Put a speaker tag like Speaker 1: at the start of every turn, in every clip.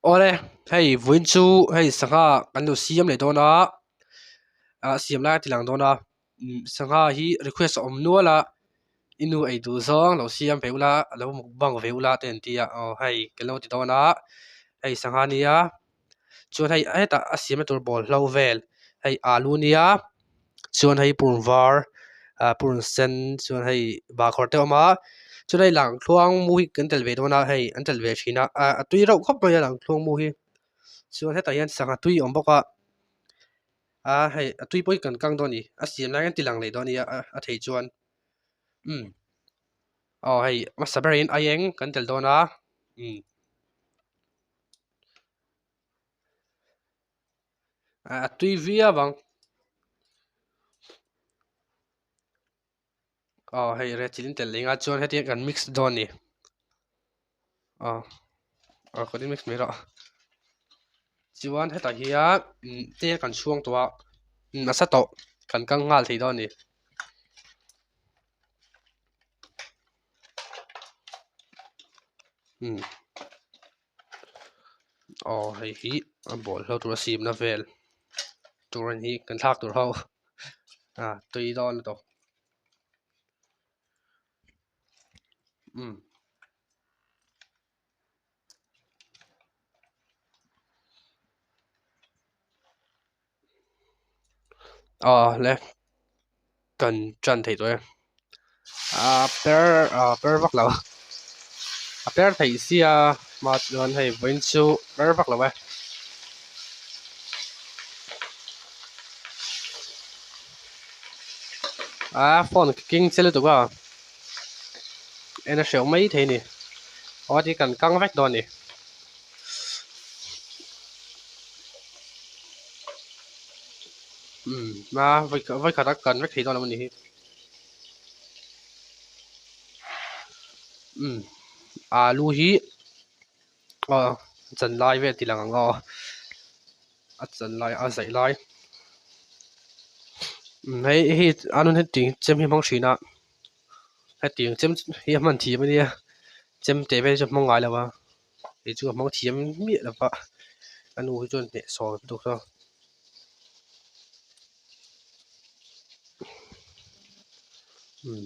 Speaker 1: Awle hei vawiin chu hei sangha kan lo siam leh dawn a ah siam lai a ti lang dawn a umm sangha hi request a awm nual a i nu ei duh zawng lo siam ve ula lo mukbang ve ula te an ti a aw hei kan lo ti dawn a hei sangha nia chuan hei hetah a siamna tur bawlhlo vel hei alu nia chuan hei purun var ah purun sen chuan hei bahkhawr te a awm a chuan hei lang thluang mu hi kan telh ve dawn a hei an telh ve thin a ah a tui reuh khawp mai a lang thluang mu hi chuan hetah hian sangha tui a awm bawk a ah hei a tui pawh hi kan kang dawn a ni a siam lai hian ti lang leh dawn a nia a theih chuan umm aw hei hmasa berin aieng kan telh dawn a umm. A tui viau ang. Aw hei red chilli tel leh nga chuan hetiang kan mix dawn a ni. Aw aw kan in mix mai rawh. Chuan hetah hian tel kan chhuang tawh a nasa tawh kan kal nghal thei dawn a ni. Umm. Aw hei hi a bawlhlo tur a simna vel tur a ni kan thlak tur ho ah tui dawn lutuk umm. Aw le kan tan thei tawh e ah per ah per vak lo a per theih sia hma chuan hei vawiin chu per vak lo e. Ah phone keng che lutuk a en a hreuh mai thei a ni aw ti kan kang vek dawn a ni. Umm a vawi khat a kan vek thei dawn lo a ni hi umm alu hi aw chan lai vel tih lang ang aw a chan lai a zaih lai umm hei hei a nun heti chem hi a hmang thin a hetiang chem hi a hman thiam a nia chem teh vel hi chu a hmang ngai lo a. Kei chu a hmang thiam miah lo va a nu hi chuan hnehsawm lutuk a umm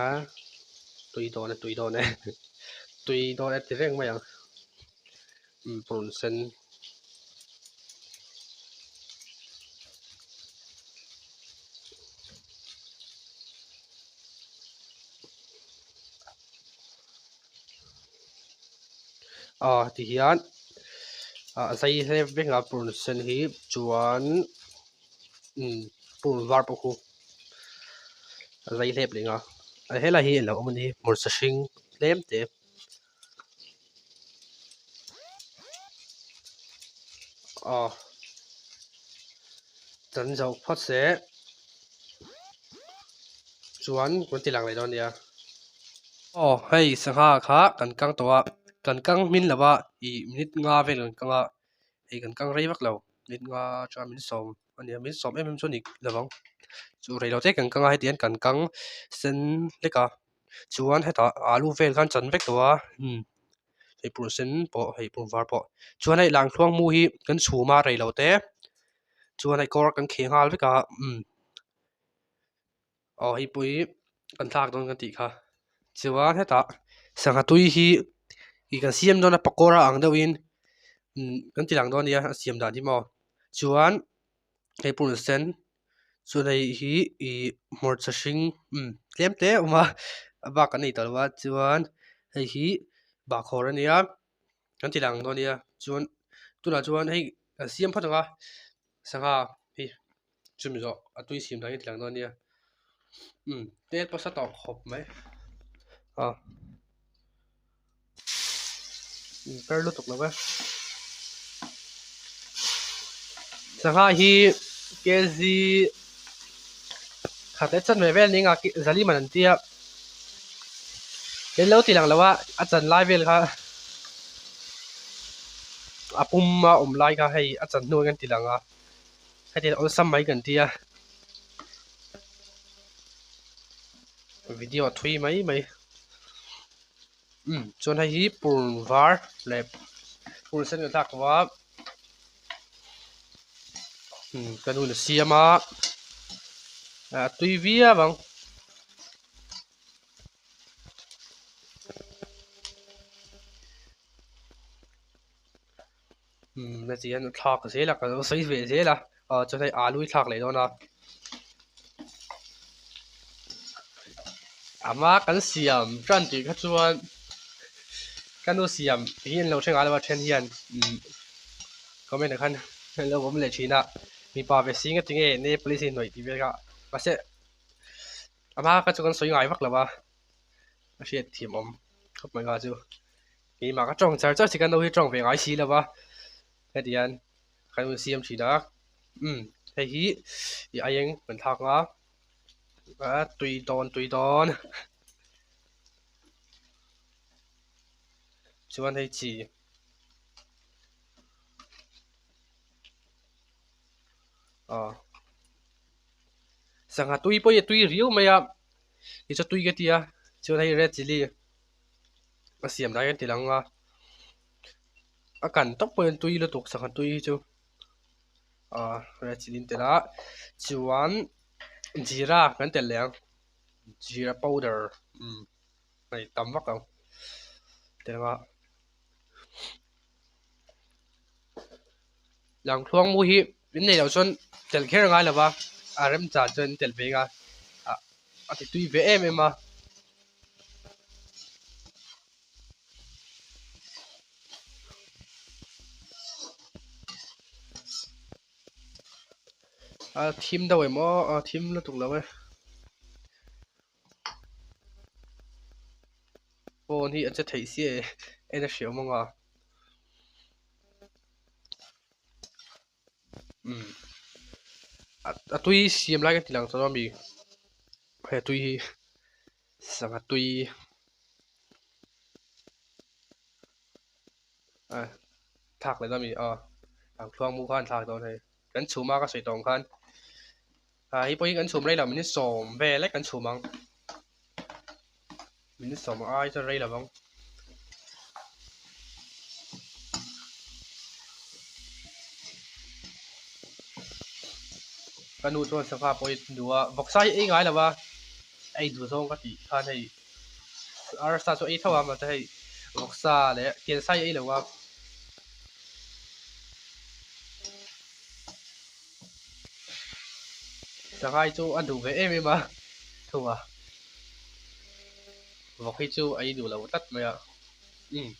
Speaker 1: a tui dawn e tui dawn e tui dawn e ti reng mai ang umm purun sen. Aw ti hian ah zai hlep vek a purun sen hi chuan umm purun var pawh khu a zai hlep leh ang a helai hi a lo awm a ni hmarcha hring tlem te. Aw chan zo phawt se chuan kan ti lang leh dawn nia aw hei sangha kha kan kang tawh a kan kang hmin lo a ih minute nga vel kan kang a hei kan kang rei vak lo minute nga chuan min sawm a nia min sawm em em chu a ni lo ang chu rei lo te kan kang a heti hian kan kang sen hlek a. Chuan hetah alu vel khan chan vek tawh a umm hei purun sen pawh hei purun var pawh chuan hei lang thluang mu hi kan chhum a rei lo te chuan hei kawr kan kheh nghal vek a umm aw hei pawh hi kan thlak dawn kan tih kha chuan hetah sangha tui hi ih kan siam dawn a pakora ang deuh in umm kan ti lang dawn a nia a siam dan hi maw chuan hei purun sen. Chuan hei hi ih hmarcha hring umm tlem te a awm a a bak an nei tawh lo a chuan hei hi bahkhawr a nia kan ti lang dawn a nia chuan tunah chuan hei kan siam phawt ang a sangha hi chumi zawh a tui siam dan hi a ti lang dawn a nia umm tel pawh sa tawh khawp mai aw. Per lutuk lo e sangha hi kg khat leh chanve vel ni anga zali man an tia eng lo ti lang lo a a chan lai vel kha a pum a awm lai kha hei a chan hnu kan ti lang a heti awlsam mai kan tia video a thui mai mai. Umm chuan hei hi purun var leh purun sen kan thlak tawh a umm ka nu in a siam a a tui viau ang. Umm heti hian a thlak zel a ka lo sawi ve zel a ah chuan hei alu hi thlak leh dawn a a hma kan siam tan tih kha chuan ka nu siam hi an lo hre ngai lo a then hian umm comment ah khan an lo awm leh thin a mipa ve si nga tinge ne police hi hnawih tih vel kha mahse a hma kha chu kan sawi ngai vak lo a a hriat thiam awm khawp mai kha chu. Keimah ka tawng char char si ka no hi tawng ve ngai si lo va heti hian kan rawn siam thin a umm hei hi ih aieng kan thlak ang a a tui dawn tui dawn chuan hei chi aw sangha tui pawh hi a tui riau mai a tichuan tui ka ti a chuan hei red chilli. A siam lai an ti lang a a kan tawp pawh hian tui lutuk sangha tui hi chu ahh red chilli an telh a chuan jeera kan telh leh ang jeera powder umm hei tam vak lo tel ang a lamtluang mu hi in neih loh chuan telh kher a ngai lo va a remchang chuan an telh ve ang a ah a ti tui ve em em a. A thim deuh em aw a thim lutuk lo e phone hi a che theih sia e en a hriat awm ang a. Umm a tui siam lai ka ti lang tawh a mi he tui hi sangha tui a thlak leh dawn a mi aw ang thluang mu khan thlak dawn hei kan chhum a ka sawi tawh ang khan ah hei pawh hi kan chhum rei lo minute sawm vel lek kan chhum ang minute sawm ai chuan rei lo vang. Ka nu chuan sangha pawh hi duh a vawksa hi ei ngai lo va ei duh zawng ka tih khan hei arsa chu ei tho a mahse hei vawksa leh kelsa hi ei lo a. Sangha hi chu a duh ve em em a thung a vawk hi chu a ei duh lo tlat mai a umm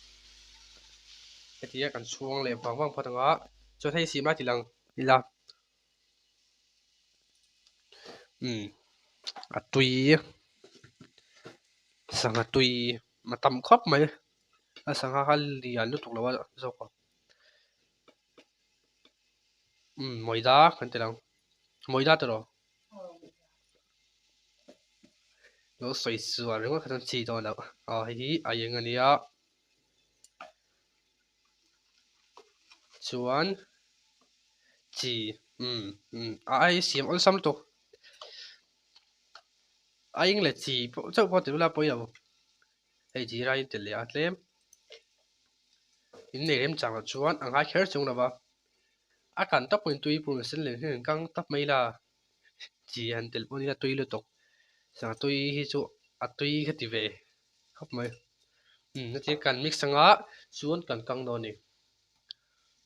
Speaker 1: heti hian kan chhung leh vang vang phawt ang a chuan hei sima ti lang ila umm a tui sangha tui a tam khawp mai a sangha kha lian lutuk lo a zawk ang. Umm mawida kan ti lang mawida tiraw lo sawi sual ringawt kha chuan chi dawn loh aw hei hi a eng ania chuan chi umm umm a ai siam awlsam lutuk a eng leh chi pawh chauh pawh ti ula pawi lo hei zira in tel leh a tlem. In nei remchang loh chuan a ngai kher chung lova, a kan tawp pawhin tui pur sen leh heng kang tawp mai la, chi han telh pawh nila tui lutuk, sangha tui hi chu a tui ka ti ve khawp mai, umm heti kan mix anga chuan kan kang dawn a ni,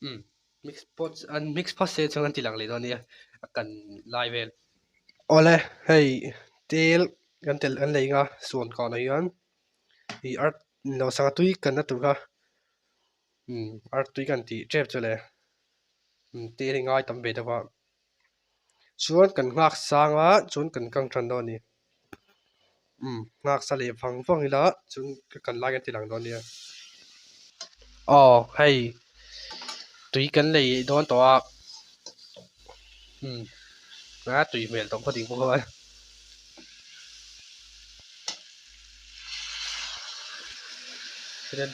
Speaker 1: umm mix pawh an mix phawt se chuan an ti lang leh dawn a nia a kan lai vel. Awle hei tel kan telh kan lei anga suan kawnah hian ih art lo sangha tui kan na tur kha umm art tui kan tih tep chu le umm tel hi ngai tam ve deuh a chuan kan nghak sang a chuan kan kang tan dawn a ni umm nghak sa leh vang vang ila chuan ka kal lai kan ti lang dawn nia aw hei tui kan lei dawn tawh a umm a tui hmel tawh khawp ding bawk a.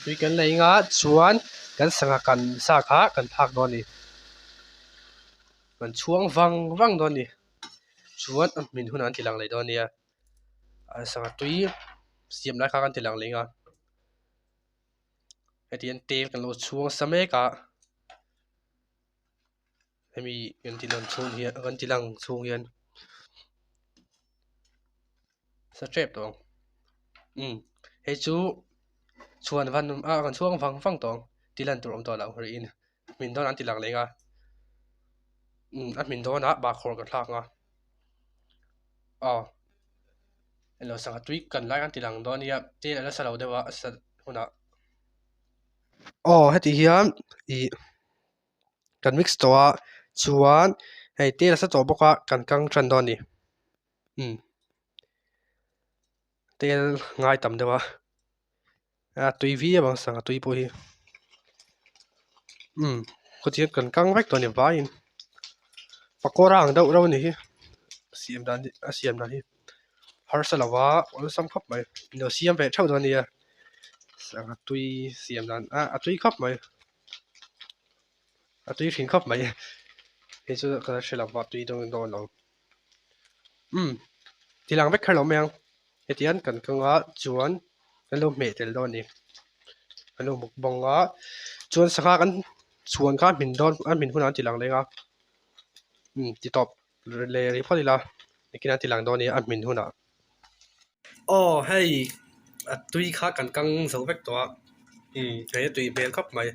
Speaker 1: Tui kan lei anga chuan kan sangha kan sa kha kan phak dawn a ni kan chhuang vang vang dawn a ni chuan a hmin hunah an ti lang leh dawn a nia sangha tui siam lai kha kan ti lang leh anga. Heti hian tel kan lo chhung sa mek a hemi kan ti lang chhung hian kan ti lang chhung hian sa tep tawh ang umm hei chu chhuan van ah kan chhuang vang vang tawh ang ti lan tur awm tawh loh hriin hmin dawn an ti lang leh ang a umm a hmin dawnah bahkhawr kan thlak ang a aw eng lo sangha tui kan lai an ti lang dawn a nia tel a la sa lo deuh a a sa hunah aw heti hian ih kan mix tawh a chuan hei tel a sa tawh bawk a kan kang tan dawn a ni umm tel ngai tam deuh a a tui viau ang sangha tui pawh hi umm khawtiang kan kang vek tawh a ni vaiin pakawra ang deuh reuh a ni hi siam dan hi a siam dan hi harsa lo va awlsam khawp mai ilo siam ve theuh dawn a nia sangha tui siam dan ah a tui khawp mai a tui hrin khawp mai hei chu ka la hre lo va tui dawn dawn lo umm ti lang vek kher lo mai ang hetiang kan kang a chuan kan lo hmeh tel dawn a ni kan lo muk bawng a chuan sangha kan chhuan kha a hmin dawn a hmin hunah an ti lang leng a umm ti tawp leh rih phawt ila engtin an ti lang dawn a nia a hmin hunah. Aw hei a tui kha kan kang zo vek tawh a umm hei a tui hmel khawp mai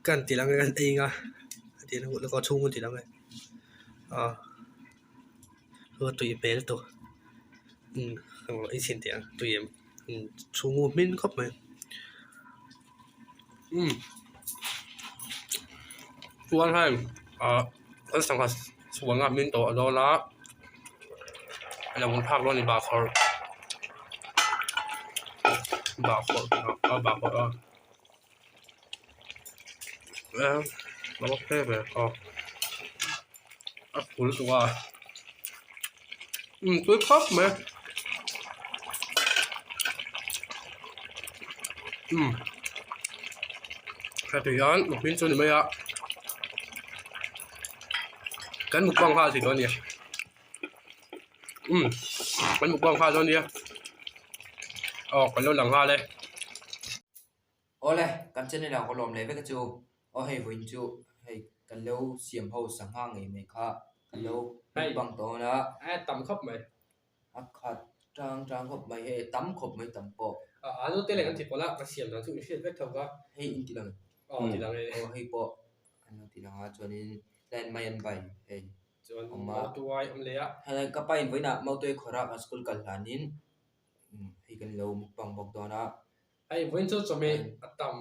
Speaker 1: kan ti lang e kan ei ang a a ti lang a chhung a ti lang e aw a tui hmel tawh umm ei chhin teh ang tui em umm chhung a hmin khawp mai umm chuan hei ah kan sangha chhuan a hmin tawh dawn a a lo thlak dawn a ni bahkhawr bahkhawr a bahkhawr a a phul tawh a umm tui khawp mai umm heti hian mihring chu a ni mai a kan mukbang nghal thei dawn a ni umm kan mukbang nghal dawn a nia aw kan lo lang nghal e.
Speaker 2: Awle kan channel ah ka lawm leh vek a chu aw hei vawiin chu hei kan lo siam ho sangha ngei mai kha kan lo mukbang dawn a.
Speaker 1: A tam khawp mai.
Speaker 2: A khat tang tang khawp mai hei tam khawp mai tam pawh.
Speaker 1: A alu te leh kan ti pawlh a ka siam dan chu i hriat vek tho ka.
Speaker 2: Hei in ti lang.
Speaker 1: Aw ti lang e.
Speaker 2: Aw hei pawh an lo ti lang a chuanin tlai mai an bai hei.
Speaker 1: Chuan mautuai awm leh a.
Speaker 2: Hei ka pa in vawiin ah mautuai khawrh a kan school kal hlanin hei kan lo mukbang bawk dawn a.
Speaker 1: Hei vawiin chu chawhmeh a tam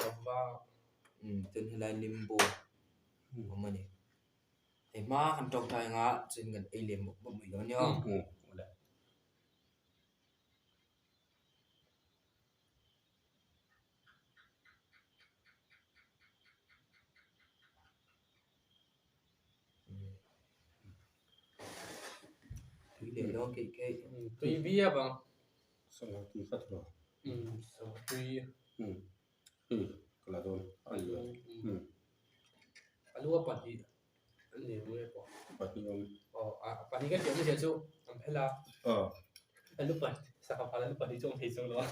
Speaker 1: lo va.
Speaker 2: Umm chuan helai limbu awm a ni. Hei hma kan tawngtai anga chuan kan ei leh mawp mawp mai dawn nia. Tui leh dawn keih keih.
Speaker 1: Tui viau ang.
Speaker 3: Sangha tui kha thura.
Speaker 1: Umm sangha tui.
Speaker 3: Umm hei ka la dawn a ni lo. Umm.
Speaker 1: Alu a pahnih an ni ang nge pawh.
Speaker 3: Pahnih awm.
Speaker 1: Aw a pahnih ka tih awmzia chu an phel a.
Speaker 3: Aw.
Speaker 1: Alu pahnih sangha pahnih alu pahnih chu awm thei chuang lo a.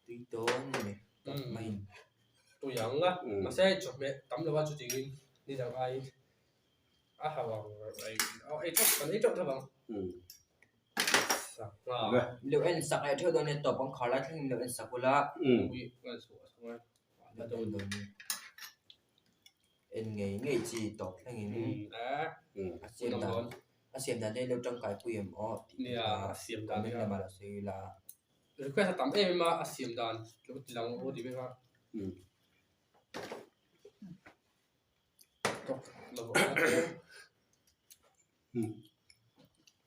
Speaker 2: Tui dawn a ni.
Speaker 1: Umm tui ang a mahse chawhmeh tam lo a chutiangin ni dang aiin A hau ang ei ei tawp kan ei tawp tawp ang. Sangha.
Speaker 2: Lo en sak leh theuh dawn nia tawp ang khar lai thlengin lo en sak ula.
Speaker 1: Ui ngal chhuah a chhung a.
Speaker 2: Lo en dawn nia. En ngei ngei chi tawp thlengin. A siam dan a siam dan te lo tangkai pui em aw tih
Speaker 1: Nia a siam dan
Speaker 2: comment lamah lo sawi ula.
Speaker 1: Request a tam em em a a siam dan lo ti lang aw ti vek a.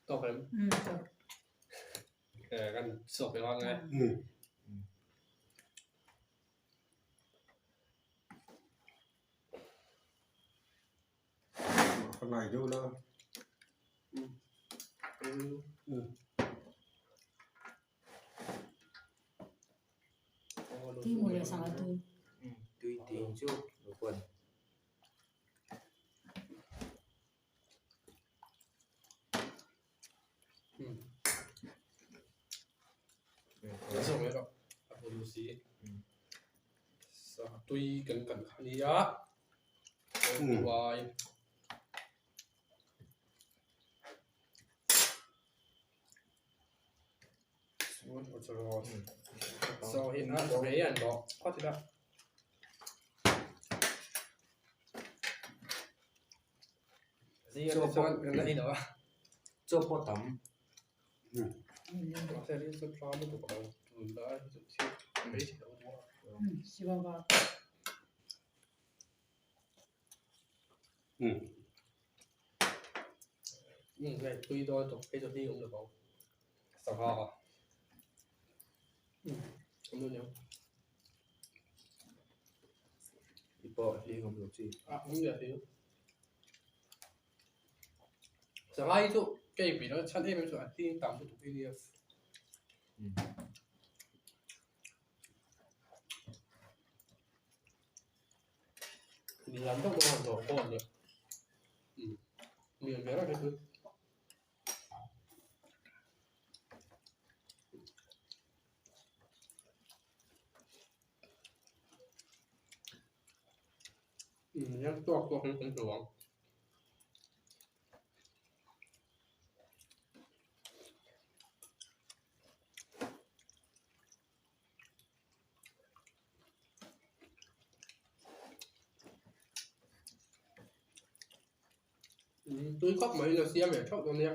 Speaker 1: Tawk em? Eh kan chhuak leh vang e.
Speaker 3: Ka ngai deuh la.
Speaker 4: Tui mu leh sangha tui.
Speaker 2: Tui tih chu lo kuan.
Speaker 1: duh si. Sangha tui kan kan kha a nia. Tuai. Chuan aw chu rawn. Saw hi a rei an bawk phawt ila. Zingah te chuan kan la ei lo a.
Speaker 2: Chaw pawh tam.
Speaker 1: Mahse rin chu tlam lutuk a lo tun lai hi chu thil mai thei lo a. Hei tui dawn tawp phei chu hling awm lo vang sangha a awm lo niang
Speaker 2: Ti pawh hling awm lo chi
Speaker 1: a awm leh hling sangha hi chu kei pui lo chhan em em chu a hling tam lutuk hi nia. Lian deuh deuh a han dawh pawh a ni umm lian ve reuh hi chu. Umm hian tuak tuak in kan hmu ang. Tui khawp mai in a siam leh theuh dawn nia.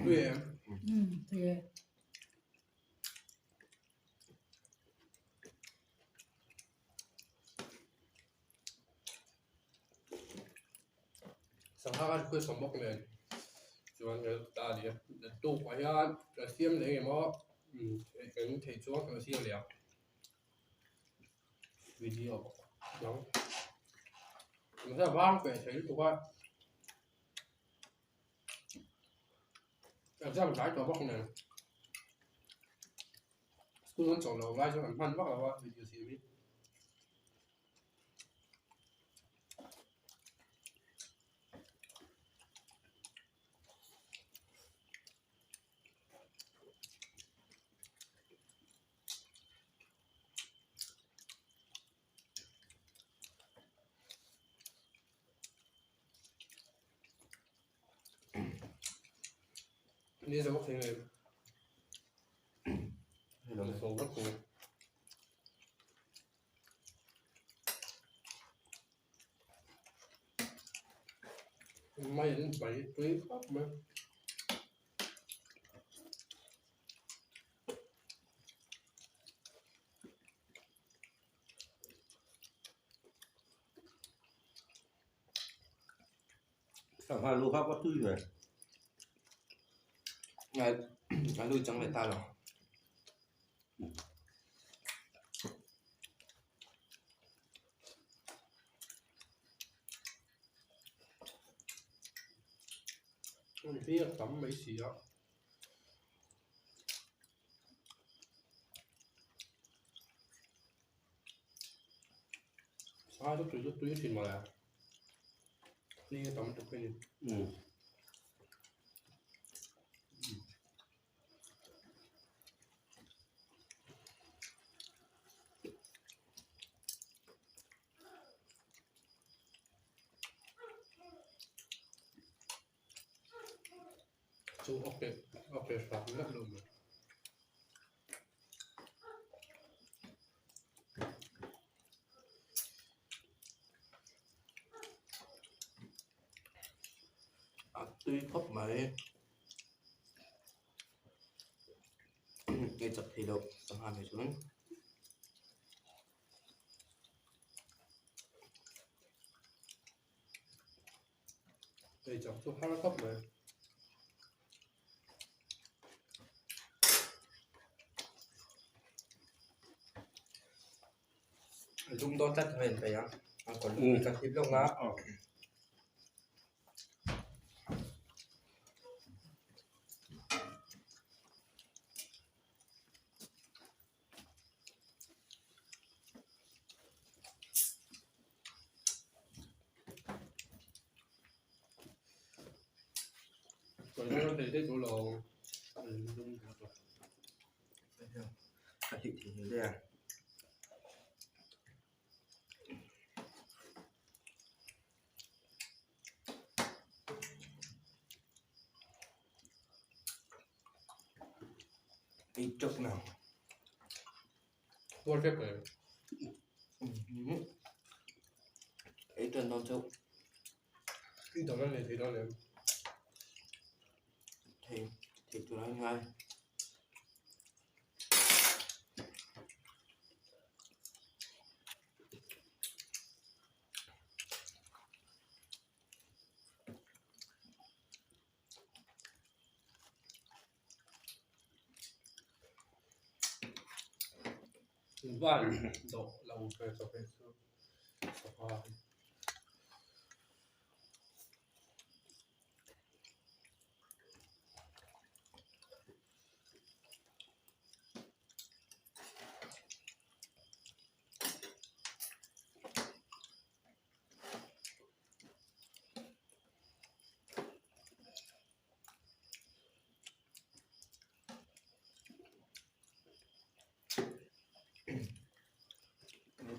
Speaker 1: Tui em?
Speaker 4: Tui e.
Speaker 1: Sangha khan khawi sawm bawk nen chuan ka ta a ni a tukah hian ka siam leh engemaw kan theih chuan kan siam leh ang video dang mahse a vang peh thei lutuk a exam tlai tawh bawk nen. School an chawlh loh lai chuan an hman vak lo a video siam hi. Ni zo thei ngei. Zo vek thei. Mai an bai tui khawp mai.
Speaker 3: Sangha lu kha ka tui ve.
Speaker 2: Ngai a lu chang leh ta lo.
Speaker 1: Hei a tam mai si a. Sangha chu tui chu tui thin mawle a. Ni a tam tuk hi a ni. Chu a pe a pe hram meuh lo mai.
Speaker 2: A tui khawp mai. Ngei chak thei loh sangha mai chuan.
Speaker 1: Ei chak chu har khawp mai.
Speaker 2: Lum dawn tlat kha in peih a, a kawr lum hi ka hlip lawk a. A hlih thei hle a. Ei tawp mai ang. Ei tan dawn chauh. Thei thei tur a ngai.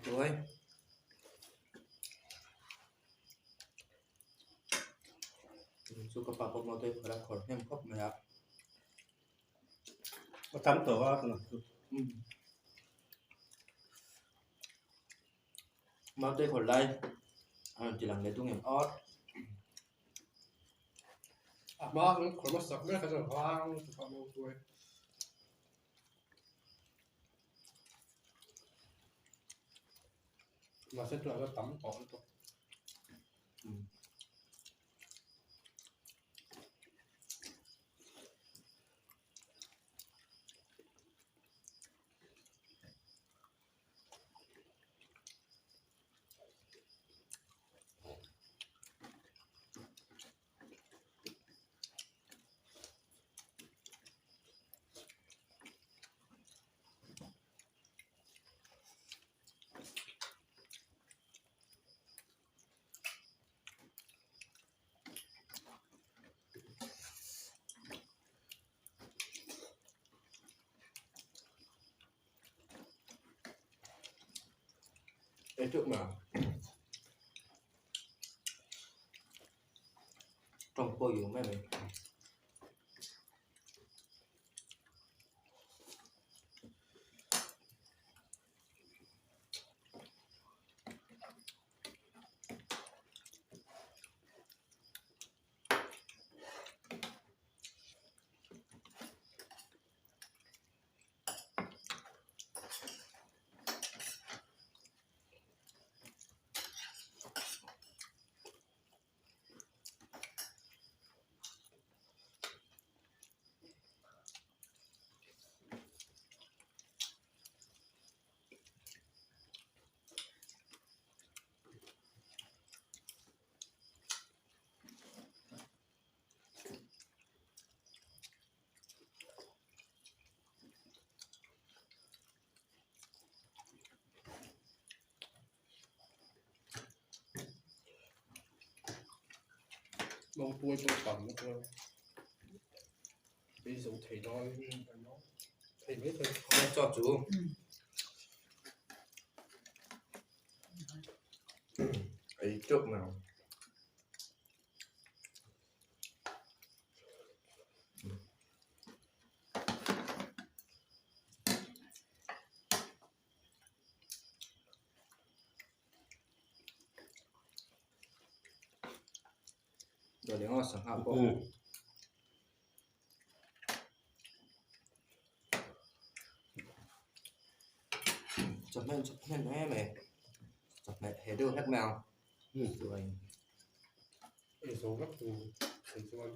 Speaker 2: Tuai. Chu ka pa pawh motor khawrh a khawrh hnem khawp mai a.
Speaker 3: A tam tawh a tunah chu.
Speaker 2: Motor khawrh lai a rawn ti lang leh dung em awt.
Speaker 1: A hma an khawrh hmasak ber kha chuan vang lutuk a mau tuai. Mahse tunah chuan tam tawh lutuk.
Speaker 2: Ei teuh mai ang. Tawng pawh i awm em mai.
Speaker 1: Mawngtuai pawh tam na chuan ei zo thei dawn thei mai thei.
Speaker 2: Chaw chu ei teuh mai ang. Dawleng aw sangha pawh. Chawhmeh chawhmeh mai mai chawhmeh he deuh hlek mai ang. Chuan
Speaker 1: Ei zo vek tur thei chuan.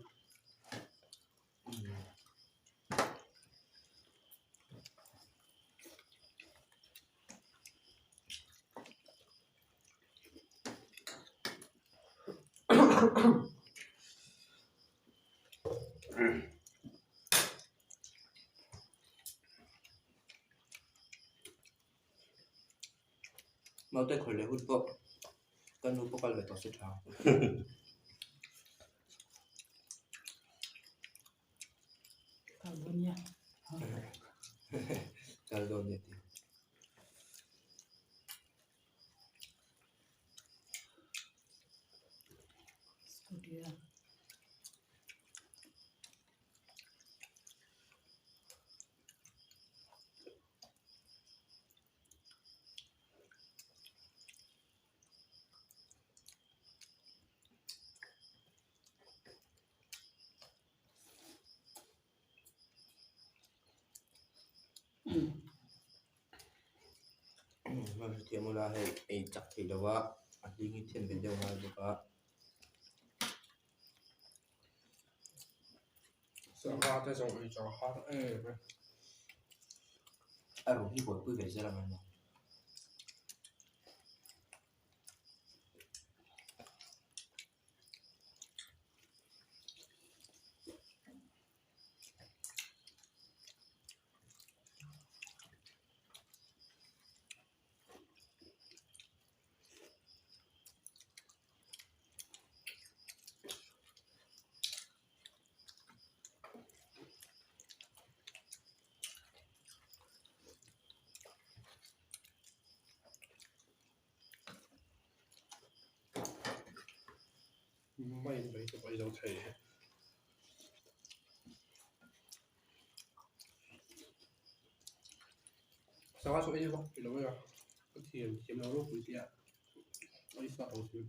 Speaker 2: Naute khawih leh hun pawh ka nu pawh kal ve tawh se tha. Hetiang ula hei ei chak theih lo a a hling hi then ve deuh ngai bawk a.
Speaker 1: Sangha te zawng ei chak har em e.
Speaker 2: A rawng hi buaipui ve zel ang emaw.
Speaker 1: Mai mai te pawh i lo thei e. Sangha chu ei vak tih lo a, ka thiam thiam lo ropui tia ei sa ho chu.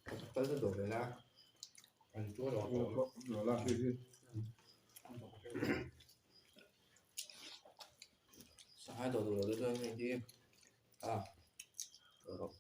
Speaker 2: Kal ta dawr vel a.
Speaker 1: An tuar lo
Speaker 3: la hi hi.
Speaker 2: Sangha dawr duh lo te chuan hei hi a rawh.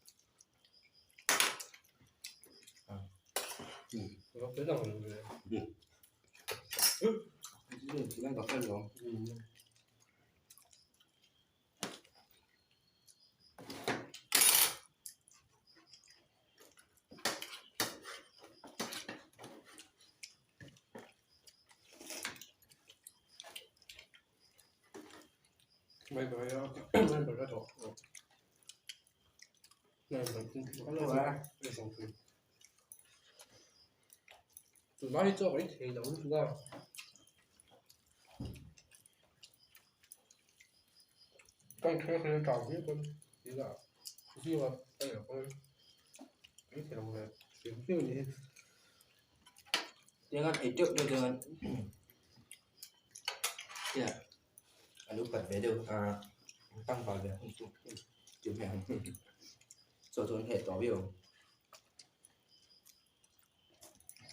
Speaker 1: Tunlai hi chu a maithei lo lutuk a. Kan kher kher tang viau pawn tih a zing a ka en pawn maithei lo ve hrim hrim a ni hi.
Speaker 2: Tiang ei teuh deuh chuan a lo pat ve deuh a tangval ve hun chu chu hmel ang chaw chu an heh tawh viau ang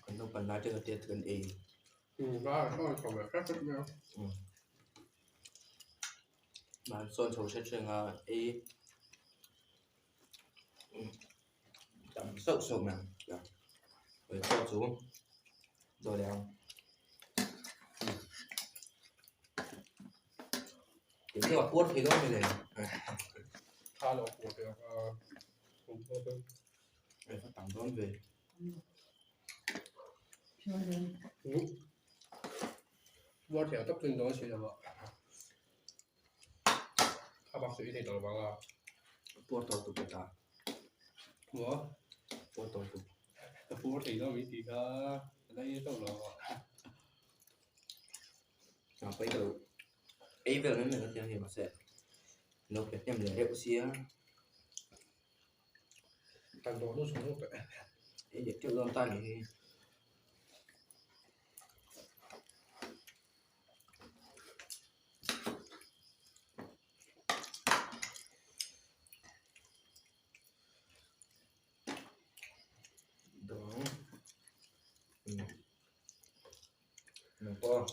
Speaker 2: kan naupang lai te te kan ei. Mahni sawn chho hret hret anga ei tam sauh sauh mai ang chaw chu chaw leh ang Eng emaw puar thei dawn mawle. Eng tam dawn ve.
Speaker 1: Puar thei ang tak chu ni dawn si lo a. A bak chu i thei tawh lo vang a.
Speaker 2: Puar tawh tuk ta.
Speaker 1: Maw?
Speaker 2: Puar tawh tuk.
Speaker 1: Ka puar thei dawn min tih kha ka la ei tawh lo a.
Speaker 2: A pawi ka lo ei vel mai mai ka tia hei mahse lo pe hnem leh reuh sia.
Speaker 1: Kan dawh lu chhung lutuk e.
Speaker 2: Ei leh teuh dawn ta ni hi. Dawng. Nang pawh.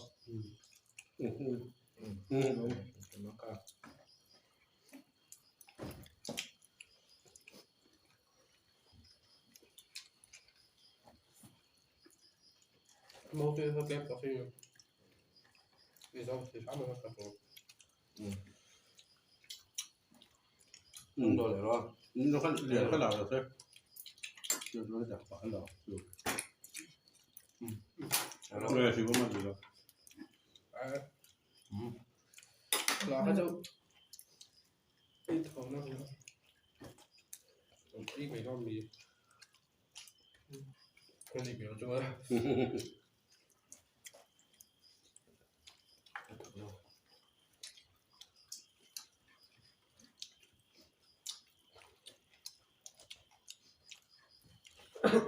Speaker 1: Video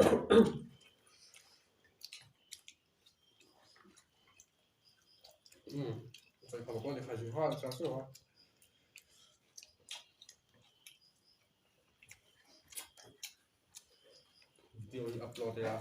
Speaker 1: hi upload ila.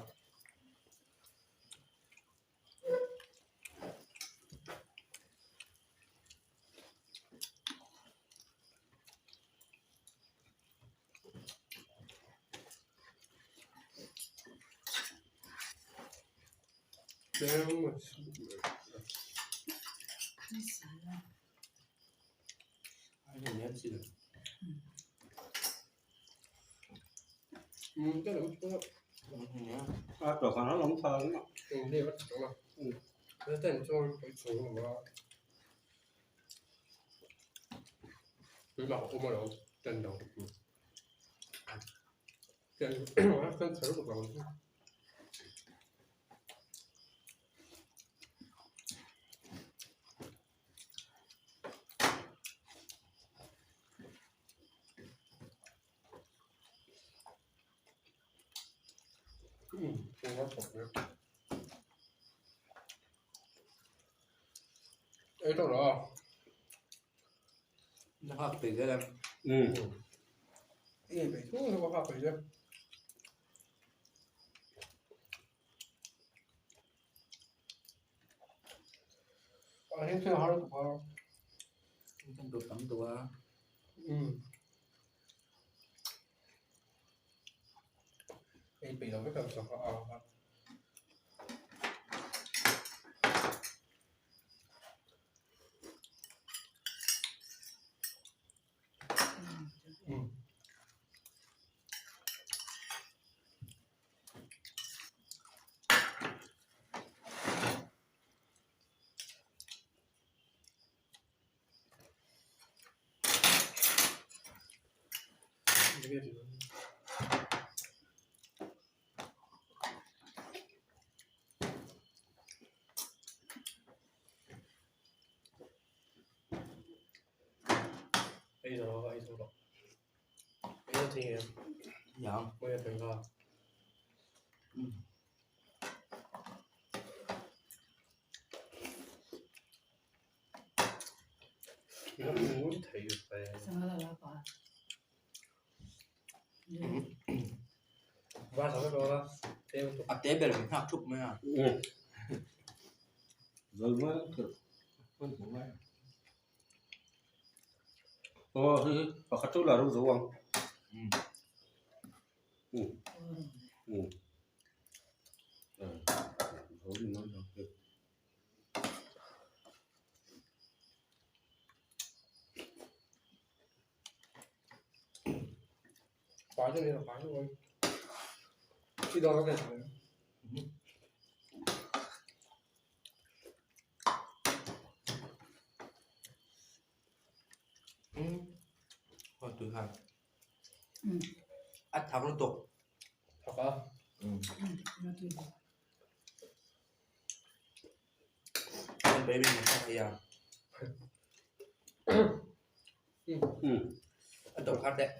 Speaker 2: A te ber min nghak thup mai a. A thak lutuk. Baby min nghak thei a. A dawh khat leh.